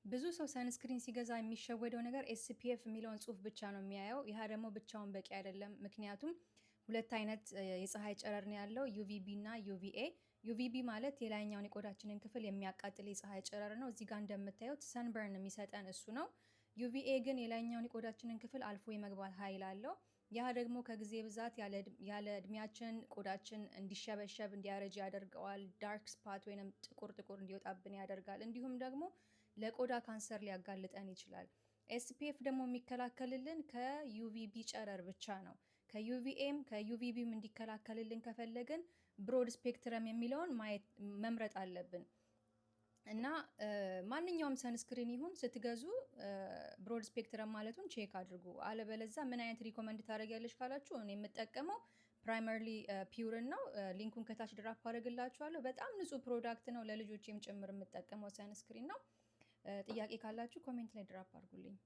ብዙ ሰው sunscreen ሲገዛ የሚሸወደው ነገር SPF የሚለውን ጽሁፍ ብቻ ነው የሚያየው። ይህ ደግሞ ብቻውን በቂ አይደለም። ምክንያቱም ሁለት አይነት የፀሐይ ጨረር ነው ያለው፣ UVB እና UVA። UVB ማለት የላይኛውን የቆዳችንን ክፍል የሚያቃጥል የፀሐይ ጨረር ነው። እዚህ ጋር እንደምታዩት sunburn የሚሰጠን እሱ ነው። UVA ግን የላይኛውን የቆዳችንን ክፍል አልፎ የመግባት ኃይል አለው። ያ ደግሞ ከጊዜ ብዛት ያለ እድሜያችን ቆዳችን እንዲሸበሸብ፣ እንዲያረጅ ያደርገዋል። Dark spot ወይም ጥቁር ጥቁር እንዲወጣብን ያደርጋል። እንዲሁም ደግሞ ለቆዳ ካንሰር ሊያጋልጠን ይችላል። SPF ደግሞ የሚከላከልልን ከ UVB ጨረር ብቻ ነው። ከ UVA ም ከ UVB ም እንዲከላከልልን ከፈለግን broad spectrum የሚለውን ማየት መምረጥ አለብን። እና ማንኛውም sunscreen ይሁን ስትገዙ broad spectrum ማለቱን check አድርጉ። አለበለዛ ምን አይነት recommend ታደርጊያለሽ ካላችሁ እኔ የምጠቀመው Primally Pure ን ነው። Link ኡን ከታች drop አደርግላችኋለሁ። በጣም ንጹህ product ነው። ለልጆቼም ጭምር የምጠቀመው sunscreen ነው። ጥያቄ ካላችሁ comment ላይ drop አድርጉልኝ።